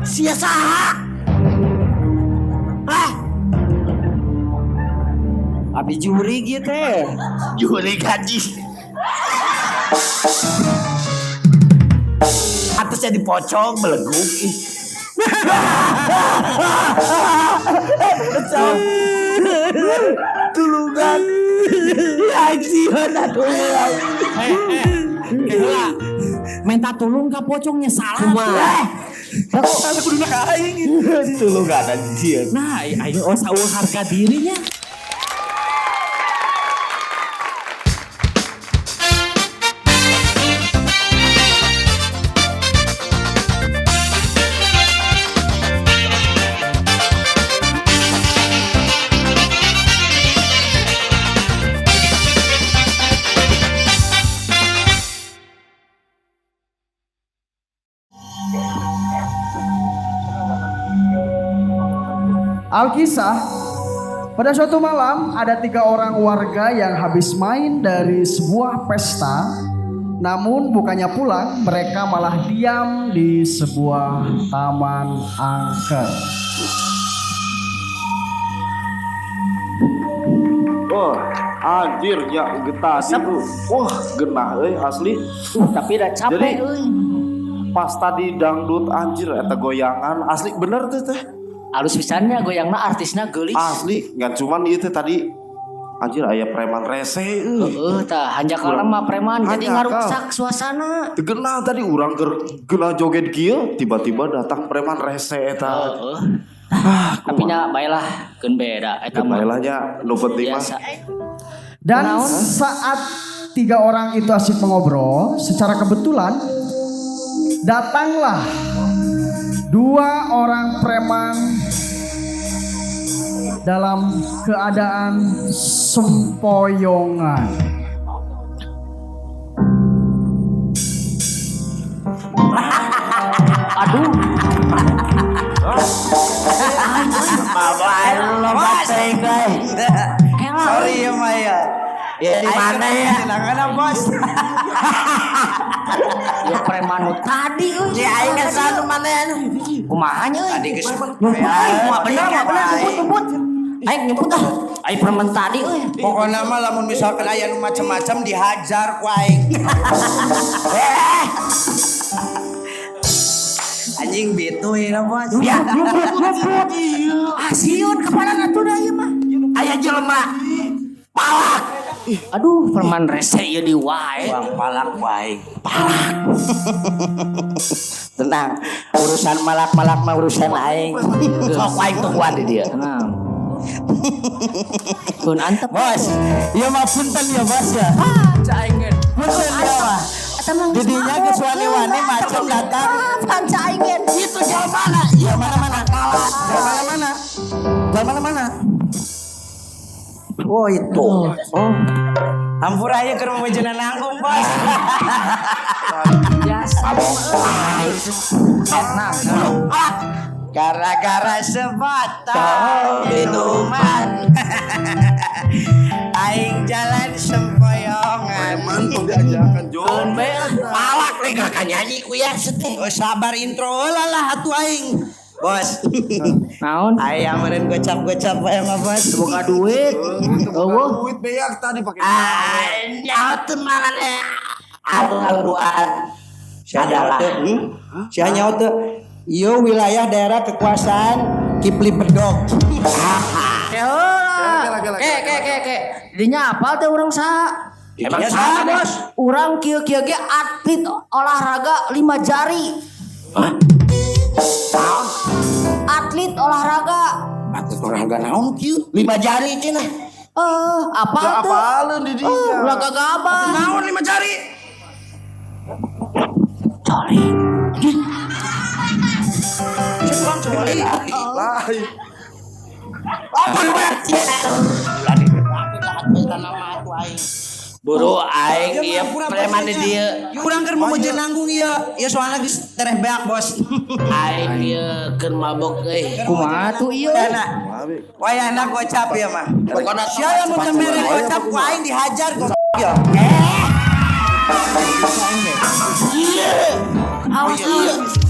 Sia saha? Ah, Abi jurig ieu teh. Jurig haji. Atasnya dipocong beleguk ih. Tulungan. Haji aduh. Eh, eh. Minta tulung ka pocongnya salah. Kumaha? Salah kuduna ka aing. Tulungan anjir. Nah, ayo oh saur harga dirinya. Alkisah, pada suatu malam ada 3 orang warga yang habis main dari sebuah pesta. Namun bukannya pulang, mereka malah diam di sebuah taman angker. Wah, anjir ya getah itu. Wah, genah euy asli. Tapi udah capek Jadi, euy. Pas tadi dangdut anjir eta goyangan asli bener tuh teh. Alus pisannya goyangna artisna geulis. Asli, nggak cuman ieu teh tadi anjir aya preman rese euy. Heeh tah hanjakalna mah preman jadi Hanjakal. ngaruksak suasana. Teu genah tadi urang keur geunah joget kieu tiba-tiba datang preman rese eta. Heeh. Tapi nya baelah keun beda eta mah. Baelah nya nu penting mah. Biasa. Dan saat 3 orang itu asik mengobrol, secara kebetulan datanglah 2 orang preman dalam keadaan sempoyongan. Aduh. Sorry ya Maya. Ya di mana ya? Silakan bos. Ya preman nu tadi euy. Ya aing kan sanu mana ya? Kumaha nya euy? Tadi geus Nyumput euy, kumaha bener mah bener nyumput nyumput. Aing nyumput ah. Aing preman tadi euy. Pokoknya mah lamun misalkan aya nu macem-macem dihajar ku aing. Anjing bitu ya bos. Ya, Nyumput nyumput. Ah sieun kapanan atuh da ieu mah. Aya jelema. Palak. Aduh, preman rese ieu di wae. Bang palak wae. Palak. Tenang, urusan malak-malak mah urusan aing. Sok aing tungguan di dia. Tenang. Keun antep. Bos, ieu mah punten ya bos ya. Punten ya mah. Didinya geus wani-wani macam datang. Panca aing. Itu jelema na. Ya mana-mana. Jalan mana-mana. Jalan mana-mana. Oh itu. Oh. Hampura ieu keur meujeunan nanggung, Bos. Biasa. Tenang. Gara-gara sebotol minuman. Aing jalan sempoyongan. Preman tong diajakan Jon. Palak leh gak nyanyi ku ya seteh. Oh sabar intro heula lah atuh aing. Bos. Naon? Aya meureun gocap-gocap bae mah, Bos. Boga duit. Eueuh. Duit beak tadi pakai. Ah, nyaho teu mangan Al-Quran. Sia nyaho teu? Sia nyaho teu? Ieu wilayah daerah kekuasaan Kipli Bedog. Ke ke ke ke ke. Dinya apal teh urang saha? Emang saha, Bos? Urang kieu-kieu ge atlet olahraga 5 jari. Hah? Atlet olahraga. Atlet olahraga naon kieu? 5 jari cenah. Apa Ya tuh? apaleun di dinya. Ulah gagabah. Naon 5 jari? Coli. Cek coli. Lain. Apa lu Buru aing ieu preman di dieu. Kurang keur memuji nanggung ieu. Ieu soalna geus tereh beak, Bos. Aing ieu keur mabok euy. Kumaha tuh ieu? Wayahna gocap ieu mah. Pokona Sia lamun teu mere gocap ku aing dihajar goblok ieu. Awas.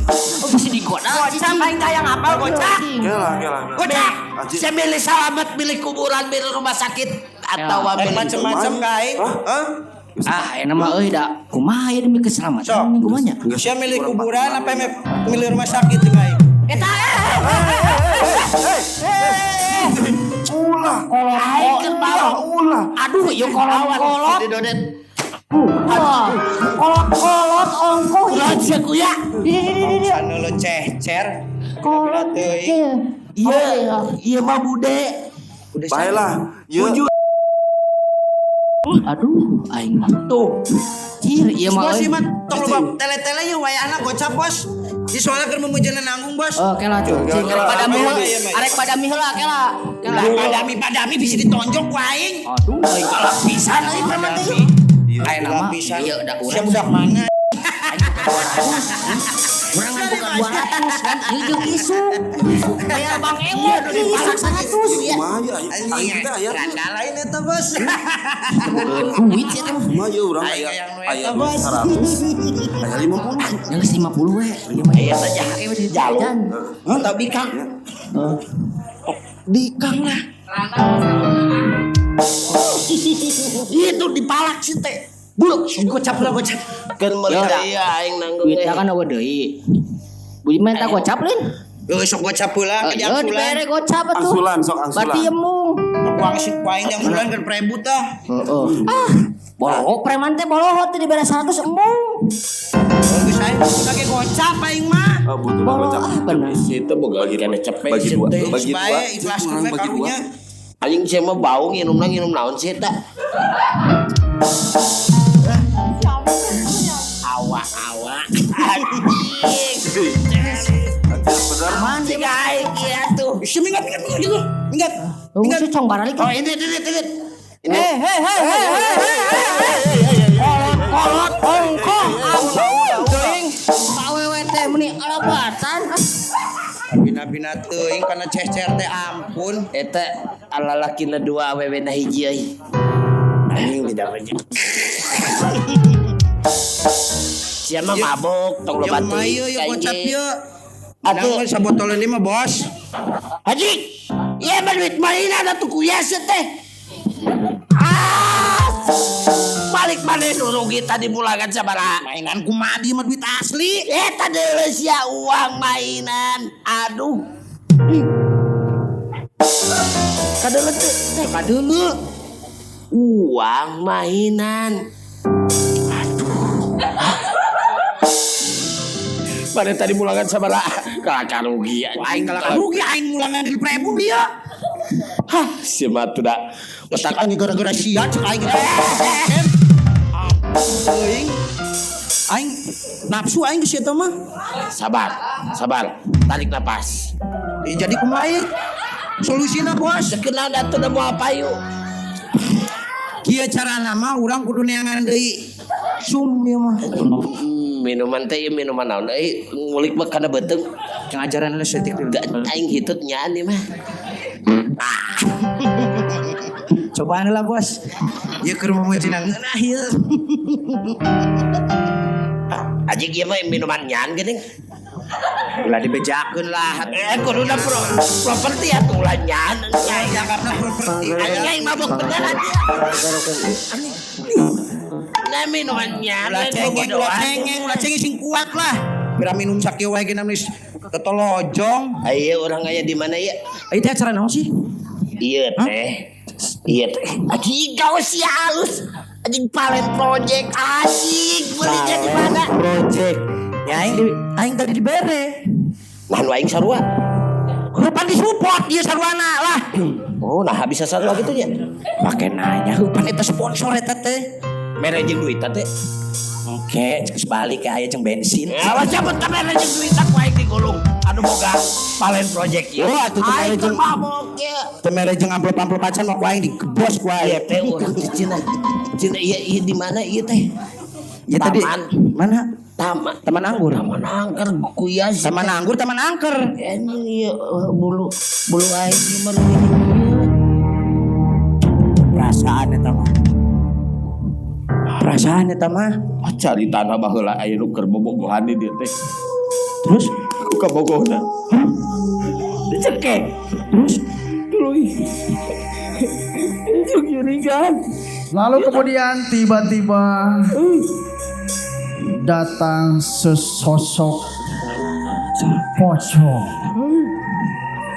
Oh, bisa digoda. Gocap aing teh hayang apal gocap. Kela kela. Gocap. Anjir. Saya milih salamet, milih kuburan, milih rumah sakit atau Eh, milih macem-macem ka aing. Hah? Ah, enak mah euy da. Kumaha ya demi keselamatan kumaha nya? Sia milih kuburan apa milih rumah sakit jeung aing? Eta Ulah. Aing keur mabok. Ulah. aduh ieu kolot-kolot. Di dodet. Kolot-kolot ongkoh. Ulah sia kuya. Anu lo cecer. Kolot. Teuing. Iya, iya mah bude. Baiklah. Yuk. Aduh, aing mah. Tuh. Cir, ieu mah Bos euy. ieu mah tong loba tele-tele ieu wayahna gocap bos. Di soalnya keur memujeuna nanggung bos. Oh, kela cuy. Cing, arek pada mi heula. Arek pada mi heula, kela. Kela. Padami padami bisa ditonjok ku aing. Aduh, aing Kalah pisan euy preman teh. Aing nama Pisan. iya udah Sia urang. budak mana? Urang kan bukan 200 kan, ieu jeung isuk. Bayar Bang Ewok isuk 100. Kumaha ya? Aing teh aya. Randa lain eta bos. Duit sih teh. Kumaha ya urang Aing aya yang nu aya eta, Bos. 100. Aya 50. Yang geus 50 we. Iya saja. Jalur. Atau bikang. Bikang lah. Itu dipalak sih teh. Buluk. Gocap lah gocap. Keur meuli iya aing nanggung Duitna kan eueuh deui. Budi minta gocap lin. Yo sok gocap heula ke Eh, jam dibere gocap atuh. Angsulan sok angsulan. Berarti emung. Uang sih ku aing jam bulan keur prebu tah. Heeh. Ah, boloho preman teh boloho teh dibere 100 embung. Geus aing kage gocap aing mah. Oh, butuh Bolo gocap. ah bener. Situ boga kena cepet Bagi sih dua, teh. bagi dua. Bae ikhlas Urang we bagi dua. karunya. Anjing saya mah bau nginumna nginum naon sih eta. Awa-awa. Anjing. Anjir bener. Anjing aing ieu tuh. Sia minggat minggat minggat gitu. Minggat. Oh, si cong baralik. Oh ini ini ini. Ini Hei hei hei hei hei. Kolot ongkoh ampun. Teuing. Awewe teh meni alabatan. Bina-bina teuing kana cecer teh ampun. Eta alalakina dua awewe na hiji euy. Anjing tidak banyak. Sia mah mabok tong Ya loba kumaha teuing ieu ka gocap ieu. ieu. Atuh. Atuh sabotol ini mah bos. Haji, iya mah duit mainan atuh kuya teh. Ah, balik mana nu rugi tadi mulangan sabaraha. Mainan kumaha dia mah duit asli. Eta deuleu sia uang mainan. Aduh. Kadeuleu teu teh kadeuleu. Uang mainan. Aduh. Mana tadi mulangan sabaraha? Kalah rugi Aing kalah rugi aing mulangan di prebu dia. Hah, si matu da. Otak aing gara-gara sia cek aing. Aing aing nafsu aing geus eta mah. Sabar, sabar. Tarik napas. Eh, jadi kumaha ieu? Solusina bos. Kenal atuh da moal payu. Kieu carana mah urang kudu neangan deui. Sum ieu mah. Minuman teh ieu minuman naon euy ngulik mah kana beuteung. Yang ajaran lu setik dulu. Da aing hitut nyaan ieu mah. Cobaan lah bos. Ieu keur meujeunan ngeunah ieu. Anjing ieu mah minuman nyaan geuning. Ulah dibejakeun lah. Eh kuduna properti atuh ulah nyaan. Dianggapna properti. Anjing aing mabok beneran ya. Nah minuman nyaan Ulah lain cengeng, ulah bobodohan. cengeng, ulah cengeng sing kuat lah. Bira minum sakieu wae ge namnis tetolojong. Ayo orang aya di mana ya? Ieu teh acara naon sih? Iya teh. Iya teh. Anjing kau si halus. Anjing Palen Project anjing belinya di mana? Project. Ya aing di aing tadi dibere. Nah nu aing sarua. Rupan disupport dia sarwana lah. Oh, nah bisa sarua gitu nya. Pake nanya rupan eta sponsor eta teh. Mere jeung duit teh. Oke, geus balik aya jeung bensin. Awas cabut ka mere jeung duit aku aing digulung. Anu boga Palen Project ieu. Oh, atuh teu mere Aing keur jeung mabok ieu. teu mere jeung amplop-amplop acan mah ku aing digebos ku Iya aing. teh urang teh cenah. Cenah ieu ieu di mana ieu teh? Ya tadi Taman. mana? Taman. Taman anggur. Taman angker kuya sih. Taman anggur, taman angker. Anjing ieu bulu bulu aing ieu mah leuwih. Perasaan eta mah. Perasaan eta mah. Ah, cari tanah baheula aya nu keur bobogohan di dieu teh. Terus Ku kabogohna. Dicekek. Terus Tuluy. Isuk jurigan. Lalu kemudian tiba-tiba datang sesosok pocong.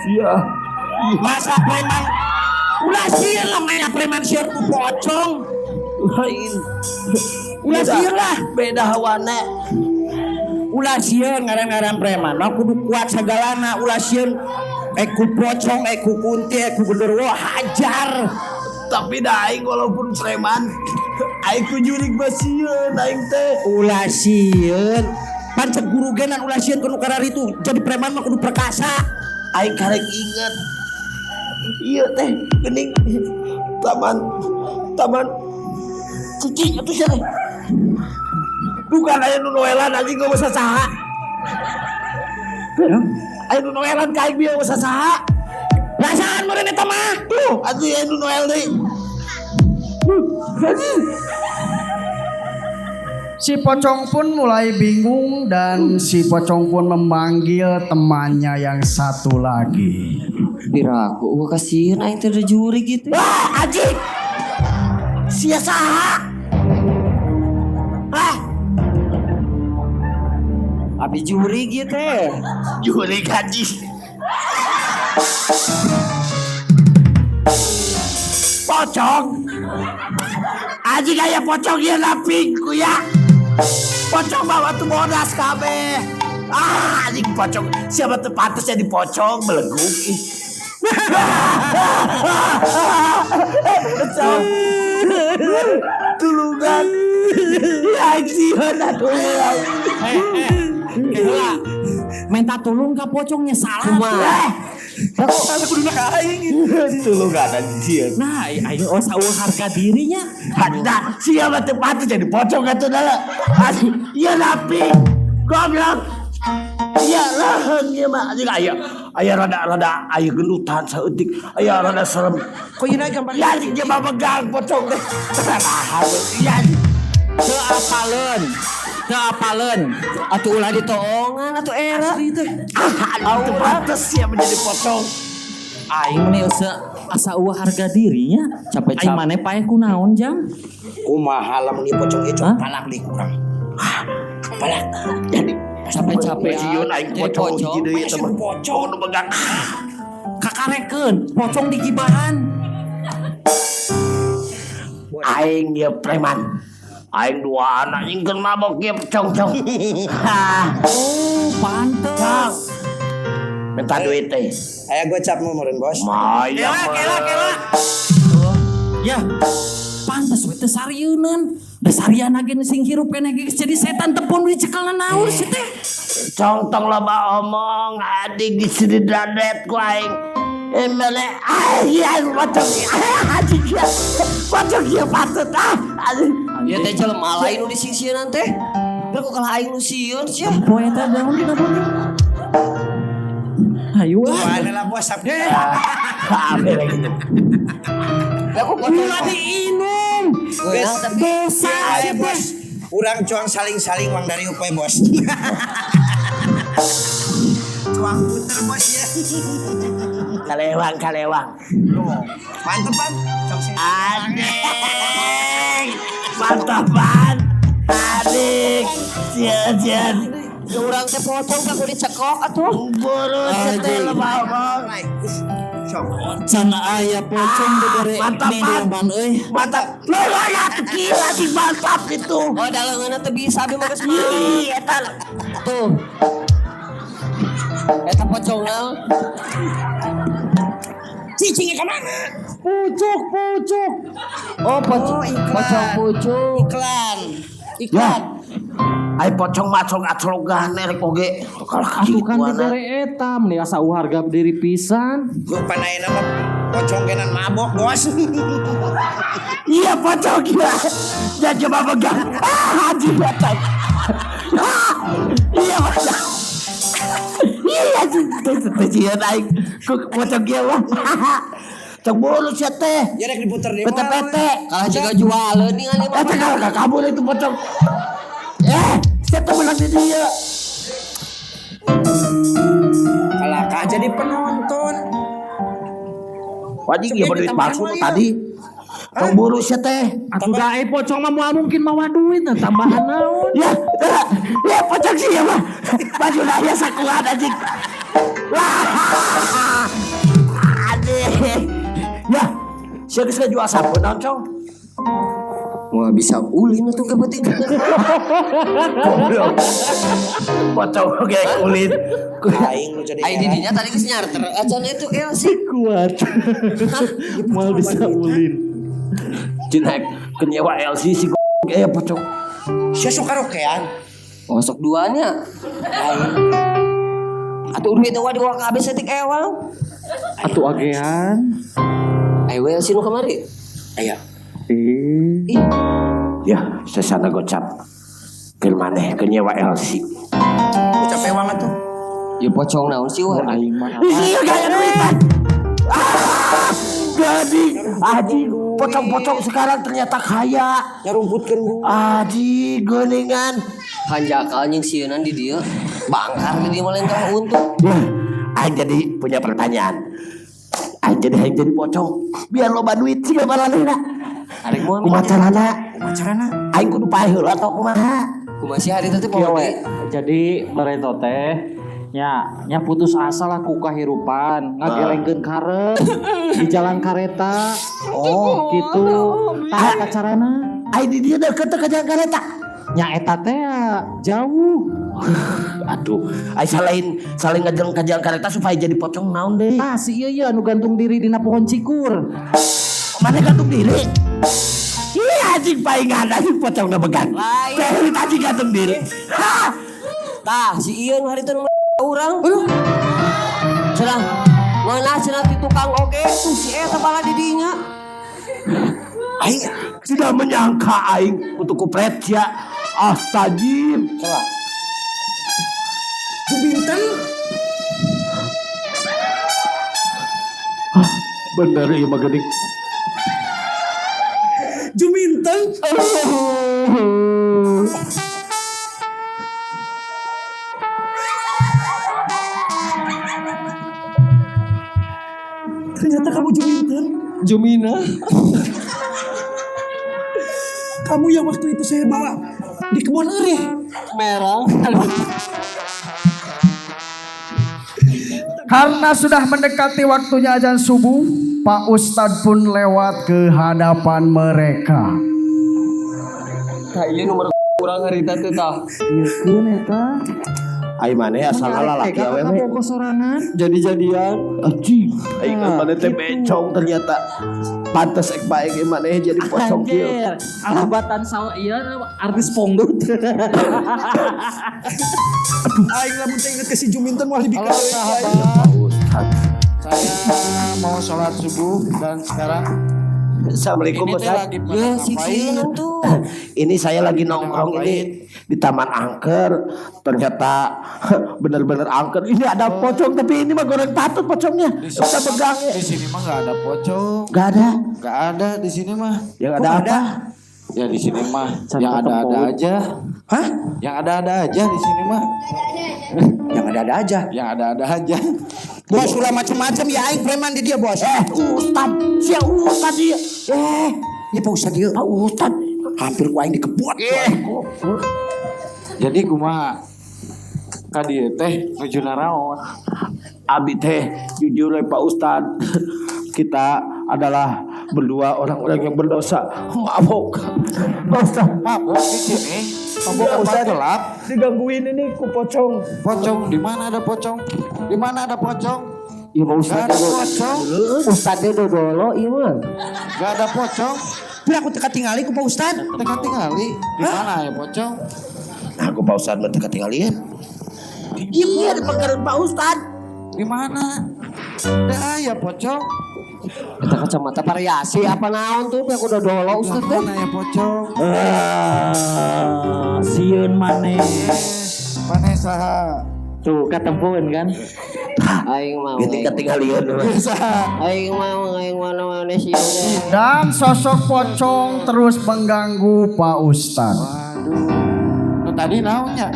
Iya. Masa preman ulah sieun lah main preman sieun ku pocong. Lain. Ulah sieun lah. Beda hawana. Ulah sieun ngaran-ngaran preman. Mah kudu kuat sagalana, ulah sieun ku pocong, ku kunti, ku genderuwo hajar. Tapi dah aing walaupun preman, aing ku jurig mah sieun aing teh. Ulah sieun. Pancet guru genan ulah sieun ku nu kararitu. Jadi preman mah kudu perkasa. Aing karek inget. Iya teh, geuning taman taman cicing atuh sia teh. Bukan aya nu noelan anjing geus saha. Aya nu noelan ka aing bieu geus saha. Perasaan meureun eta mah. Tuh, atuh aya nu noel deui. Anjing. Si pocong pun mulai bingung dan si pocong pun memanggil temannya yang satu lagi. Piraku euweuh kasieun aing teh jurig gitu. Wah, anjing. Sia saha? Hah? Abi jurig ieu teh. Jurig anjing. Pocong. Anjing aya pocong ieu naping ku ya. Pocong bawa tuh bodas kabeh. Ah, anjing pocong. Siapa tuh pantas jadi pocong belegung ih. Pocong. Tulungan. Ya sieun atuh. Eh, eh, heula. Minta tolong ka pocongnya salah. Kumaha? Kudu ka aing. Tulungan anjing. Nah, aing oh saueuh harga dirinya. Ada siapa tuh pantas jadi pocong atuh dah. Anjing, ieu napi. Goblok. Iya lah, ieu mah anjing aya aya rada-rada aya gendutan saeutik, aya rada serem. Kok ieu gambar? Ya anjing dia mah megang pocong teh. Terlahan. Ya anjing. Teu apaleun. Teu apaleun. Atuh ulah ditoongan atuh era. Ah, itu pantas ya menjadi pocong. Aing meni asa euweuh harga dirinya. Capek-capek. Aing maneh paeh kunaon jang? Kumaha lamun ieu pocong ieu Hah? cok palak deui kurang. Palak. Jadi Capek-capek. Sieun aing Jadi pocong pocong. hiji deui eta mah. Pocong. Nu megang. Kakarekeun, pocong digibahan. Aing dia preman. Aing dua anak anjing keur mabok ieu pocong-cong. Hah. Oh, pantes. Minta duit teh. Aya gocap mau meureun bos. Maya. Kela, kela, kela. Ya, pantes we teh sarieuneun. Da sariana ge sing hirup keneh ge geus jadi setan tepun dicekelna naon sih teh. Cong tong loba omong adik di sini dadet ku aing. Eh mele ah iya pocong ah anjing ya. Pocong ieu patut ah. Anjing. Ieu teh jelema lain nu disingsieunan teh. Kok kalah aing nu sieun sia. Poe eta naon dina pocong? Ayo ah. Mana lah bos sap. Apa lagi tuh? Lah kok pocong Ulah diinum. Geus tapi Dosa Aya sih teh. bos. Urang cuang saling-saling uang dari upaya bos. Cuang puter bos ya. Kalewang kalewang. Mantep pan. Cong sing. Adik. Mantap pan. Adik. Sieun sieun. urang teh pocong ka kudu dicekok atuh. Buru teh loba omong. Cong. Can aya pocong dibere Mantap, Pan. minuman euy. Mantap. Lu ya gila sih mantap itu. Oh, daleungeunna teu bisa abi mah geus mah. Ih, eta Tuh. Eta pocongna. Cicingnya kemana? Pucuk, pucuk. Oh, pocong, Oh, iklan. pocong pucuk. Iklan. Iklan. Ai pocong macong aclogan erek oge. Kalah Atuh kan dibere eta meni asa eueuh harga diri pisan. Lupa naik nama pocong kenan mabok bos. Iya pocong gila. Jangan coba pegang. Ah, anjing batang. Ah, iya pocong. Iya anjing. Teh sieun aing. Ku pocong ieu mah. Cok bolu sia teh. Ya rek diputer deh. PT-PT. Kalah juga jualeun ningali mah. Eh teh kalah kabur itu pocong. Eh, sia teh menang di dia. Penonton. Wajib ieu duit palsu tadi. Tong buru sia teh. Atuh da pocong mah moal mungkin mawa duit nah tambahan naon. Ya, ya pocong sih ya mah. Baju aya sakuat anjing. Wah. Anjing. Ya, sia geus ngajual sabun naon, Cong? Wah bisa ulin tuh kebeting. Goblok. Pocong oge ulin. Aing nu jadi. Ai didinya tadi geus nyarter acan itu LC. Kuat. Moal bisa ulin. Cina kenyewa LC si eh pocong. Sia sok karaokean. Oh sok duanya. Atuh duit teh di bawah kabeh setik ewang. Atuh agean. Ai we LC nu kamari. Aya. Ih. Ih, Ya, sesana gocap. Keur maneh keur nyewa LC. Gocap ewang atuh. ya pocong naon sih wah. Aing mah. Iya gaya duitan. Ah, Gading, Aji, pocong-pocong sekarang ternyata kaya. Nyarumputkeun bu. Aji, geningan. Hanjakal jeung sieunan di dieu. Bangkar di dieu mah lain tah untung. Ya, aing jadi punya pertanyaan. Aing jadi pocong. Biar loba duit sih maranehna. Arek moal Kumaha carana? Kumaha carana? Aing kudu paeh heula atau kumaha? Kumaha sih hari teh Kieu poho we. Jadi bareto teh nya nya putus asa lah ku kahirupan ngagelengkeun karep di jalan kareta. Oh, gitu. Tah eta carana. Aing di dieu deukeut teh ka jalan kareta. Nya eta teh jauh. Aduh, aing selain ngajeng ka jalan kareta supaya jadi pocong naon deh. Tah si ieu ieu anu gantung diri dina pohon cikur. Mana gantung diri? Iya anjing paingan anjing pocong begang. Lain. Teh anjing gantung diri. Hah? Tah si ieu nu hari teh nu urang. Cenah ngeunah cenah ti tukang oge tuh si eta bala di dinya. Aing tidak menyangka aing untuk kupret ya. Astajim. Coba. Juminten. Bener ieu mah geuning. Juminten. Ternyata kamu Juminten. Jumina. Kamu yang waktu itu saya bawa di kebun eri. Merah. Karena sudah mendekati waktunya azan subuh, Pak Ustadz pun lewat ke hadapan mereka. Tah ieu nomor urang harita teh tah. Ieu eta. Aing maneh asal lalaki awewe. Bogo sorangan. Jadi-jadian anjing. Aing maneh teh bencong ternyata. Pantes ek bae ge maneh jadi pocong kieu. Anjir, alabatan salah iya artis pongdut. Aing lamun teh inget ke si Juminten moal dibikeun. Halo sahabat. Saya mau sholat subuh dan sekarang Assalamualaikum ini teh Ustaz. lagi pada Ya si ngapain? sieun tuh. Ini saya lagi nongkrong ini di Taman Angker. Ternyata benar-benar angker. Ini ada pocong tapi ini mah goreng patut pocongnya. Kita pegang ya. Di sini mah nggak ada pocong, Gak ada. nggak ada di sini mah. Yang ada apa? Ya di sini mah yang ada-ada aja. Hah? Yang ada-ada aja di sini mah. Yang ada-ada aja. Yang ada-ada aja. Bos ulah macem-macem ya aing preman di dia bos. Ustad, si Ustad dia. Ya Pak Ustad ieu. Pak Ustad. Hampir ku aing dikebot. Jadi kumaha ka dieu teh nuju naraon. Abi teh jujur we Pak Ustad. Kita adalah berdua orang-orang yang berdosa. Mabok. Pak Ustad. Mabok di sini. Mabok Ustad gelap. Digangguin ini ku pocong. Pocong di mana ada pocong? Di mana ada pocong? Iya Pak Gak Ustad. ada pocong. Ustad teh dodolo ieu mah. Gak ada pocong. Tapi aku teka tingali ku Pak Ustad. Teka tingali. Di mana ya pocong? Nah, aku Pak Ustad mah teu katinggalian. Iya, di pangkalan Pak Ustad. Di mana? Dah ya pocong. Eta kacamata variasi apa naon tuh aku dodolo Ustad teh. Mana ya pocong? Sieun maneh. Mana saha? Tuh katempuan kan. Aing mau. Gini katinggalian. Aing mau aing mana-mana sieun teh. Dan sosok pocong terus mengganggu Pak Ustadz. Waduh. Nu tadi naonnya?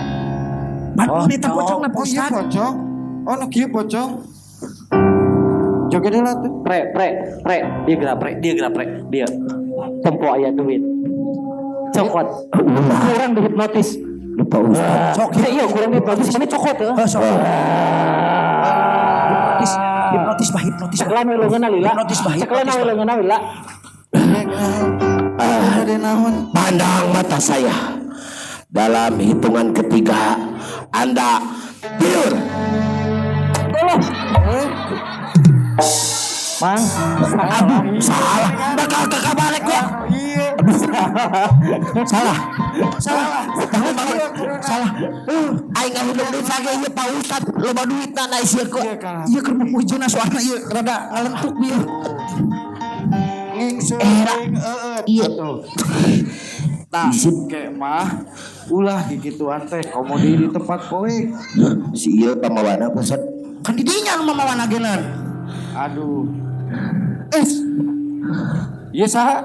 Mana eta pocong na Pak Oh iya Ustad. pocong. Oh nu kieu pocong. Joget heula tuh. Pre, pre, pre, dia gerak pre, dia gerak pre, dia. Tempo aya duit. Cokot. Kurang dihipnotis. Lupa Ustaz. Sok iya kurang dihipnotis, ini cokot ya. Sok. Hipnotis, hipnotis bah, hipnotis bah. Cekelan we leungeunna lila. Hipnotis bah, Cekelan hipnotis we bah. leungeunna lila. Ada naon? Pandang mata saya. Dalam hitungan ketiga, Anda tidur. Mang, Aduh, salah. Bakal kakak balik gua. Aduh, salah. Salah. Bangun, bangun. Salah. Aing ngahidup duit sage ieu Pak Ustad. Loba duitna na sia ku. Iya keur mujuna soalna ieu rada ngalentuk bieu. Ngingsing Era. eueut Iya. atuh. Tah, ke mah ulah kikituan teh komo di tempat poek. Si ieu pamawana Pak Ustad. Kan di dinya nu mamawana geuneur. Aduh. Es. Ieu saha?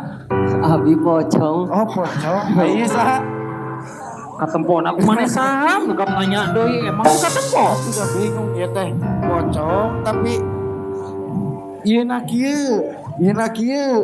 Abi pocong. Oh, pocong. Ieu saha? Katempon aku mana saham, gak nanya deui, emang aku katempo. Sudah bingung ya teh. Pocong tapi ieu na kieu, ieu na kieu.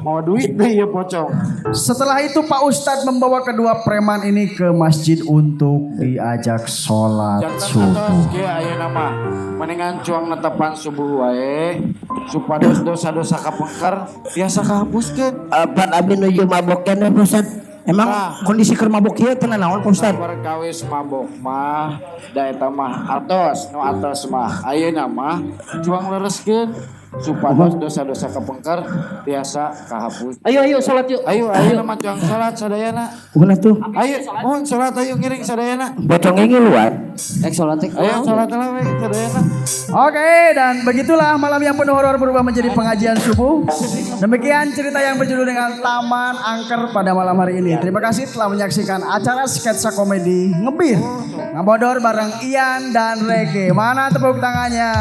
Mau duit deh ya pocong. Setelah itu Pak Ustadz membawa kedua preman ini ke masjid untuk diajak sholat Jantan atos subuh. kieu ayeuna mah. Mendingan cuang netepan subuh wae supados dosa-dosa kapengker tiasa kahapuskeun. Pan abi nuju mabok keneh Pak Ustad. Emang Tah. kondisi keur mabok ieu teu naon Pak Ustad? Perkawis mabok mah da eta mah atos nu atos mah ayeuna mah cuang lereskeun supados dosa-dosa kapengker tiasa kahapus. Ayo ayo sholat yuk. Ayo ayeuna mah cuang salat sadayana. Kumaha tuh? Ayo mohon salat ayo ngiring sadayana. Pocong ngiluan. Ek sholat teh. Ayo salat lah we sadayana. Oke, dan begitulah malam yang penuh horor berubah menjadi pengajian subuh. Demikian cerita yang berjudul dengan Taman Angker pada malam hari ini. Terima kasih telah menyaksikan acara sketsa komedi Ngebir. Ngabodor bareng Ian dan Reke. Mana tepuk tangannya?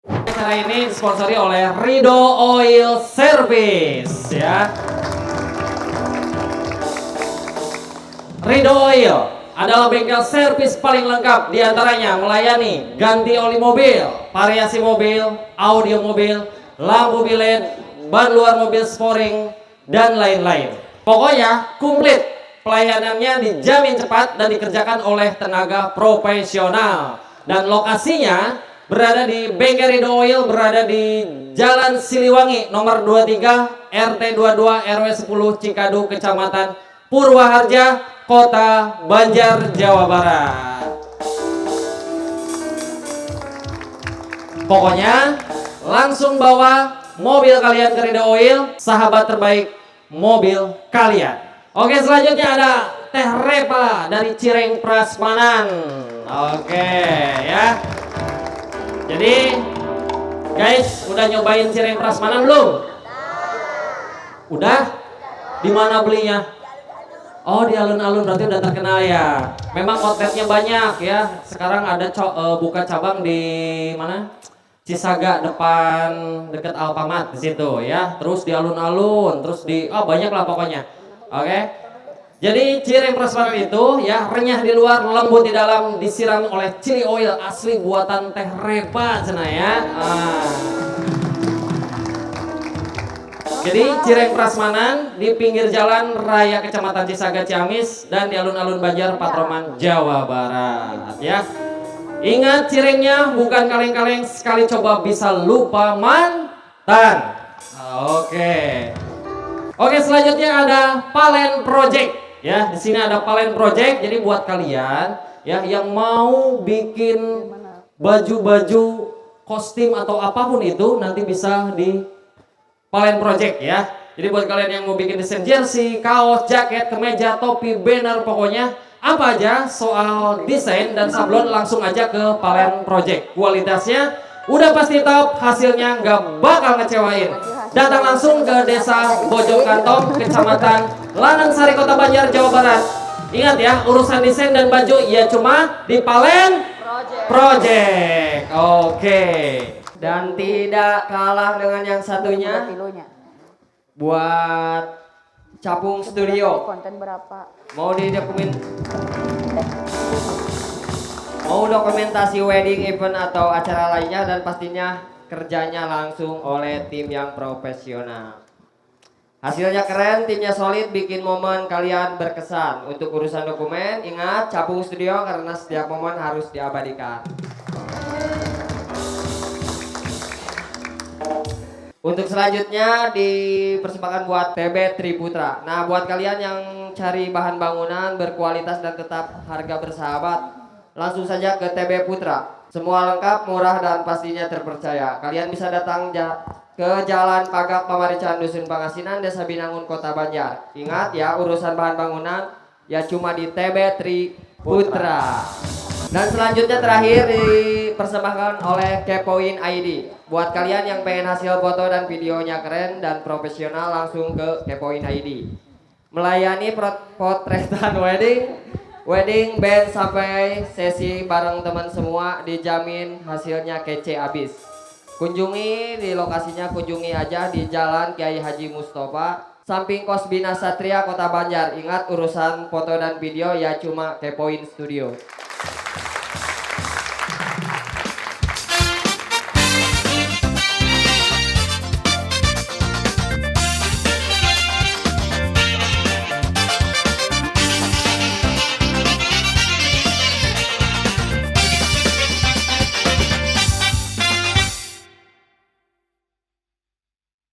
Acara ini disponsori oleh Rido Oil Service ya. Rido Oil adalah bengkel servis paling lengkap, diantaranya melayani ganti oli mobil, variasi mobil, audio mobil, lampu biled, ban luar mobil sporing, dan lain-lain. Pokoknya komplit, pelayanannya dijamin cepat dan dikerjakan oleh tenaga profesional. Dan lokasinya berada di bengkel Rido Oil, berada di Jalan Siliwangi nomor 23 RT 22 RW 10 Cikadu, Kecamatan Purwaharja, Kota Banjar, Jawa Barat. Pokoknya langsung bawa mobil kalian ke Rido Oil, sahabat terbaik mobil kalian. Oke, selanjutnya ada Teh Repa dari Cireng Prasmanan. Oke ya. Jadi guys, udah nyobain cireng prasmanan belum? Udah? Di mana belinya? Oh, di alun-alun, berarti udah terkenal ya. Memang outletnya banyak ya. Sekarang ada buka cabang di mana? Cisaga depan deket Alfamart di situ ya. Terus di alun-alun, terus di banyak lah pokoknya. Oke. Jadi cireng prasmanan itu ya renyah di luar, lembut di dalam, disiram oleh chili oil asli buatan Teh Repa cenah ya. Ah. Jadi cireng prasmanan di pinggir jalan raya Kecamatan Cisaga Ciamis dan di alun-alun Banjar Patroman Jawa Barat ya. Ingat, cirengnya bukan kaleng-kaleng, sekali coba bisa lupa mantan. Oke. Oke, selanjutnya ada Palen Project. Ya, di sini ada Palen Project. Jadi buat kalian ya yang mau bikin baju-baju kostum atau apapun itu nanti bisa di Palen Project ya. Jadi buat kalian yang mau bikin desain jersey, kaos, jaket, kemeja, topi, banner, pokoknya apa aja soal desain dan sablon langsung aja ke Palen Project. Kualitasnya udah pasti top, hasilnya nggak bakal ngecewain. Datang langsung ke Desa Bojong Kantong, Kecamatan Lanang Sari, Kota Banjar, Jawa Barat. Ingat ya, urusan desain dan baju ya cuma di Palen Project. Oke. Dan tidak kalah dengan yang satunya. Buat Capung Sebulan Studio. dari konten berapa? Mau di dokumen Mau dokumentasi wedding event atau acara lainnya dan pastinya kerjanya langsung oleh tim yang profesional. Hasilnya keren, timnya solid, bikin momen kalian berkesan. Untuk urusan dokumen, ingat Capung Studio karena setiap momen harus diabadikan. Untuk selanjutnya dipersembahkan buat TB Triputra. Nah, buat kalian yang cari bahan bangunan berkualitas dan tetap harga bersahabat, langsung saja ke TB Putra. Semua lengkap, murah dan pastinya terpercaya. Kalian bisa datang ke Jalan Pagak Pamarican Dusun Pangasinan, Desa Binangun, Kota Banjar. Ingat ya, urusan bahan bangunan ya cuma di TB Triputra. Dan selanjutnya terakhir dipersembahkan oleh Kepoin ID. Buat kalian yang pengen hasil foto dan videonya keren dan profesional, langsung ke Kepoin ID. Melayani potretan wedding, wedding band sampai sesi bareng teman semua, dijamin hasilnya kece abis. Kunjungi di lokasinya, kunjungi aja di Jalan Kiai Haji Mustafa, samping Kos Bina Satria, Kota Banjar. Ingat, urusan foto dan video ya cuma Kepoin Studio.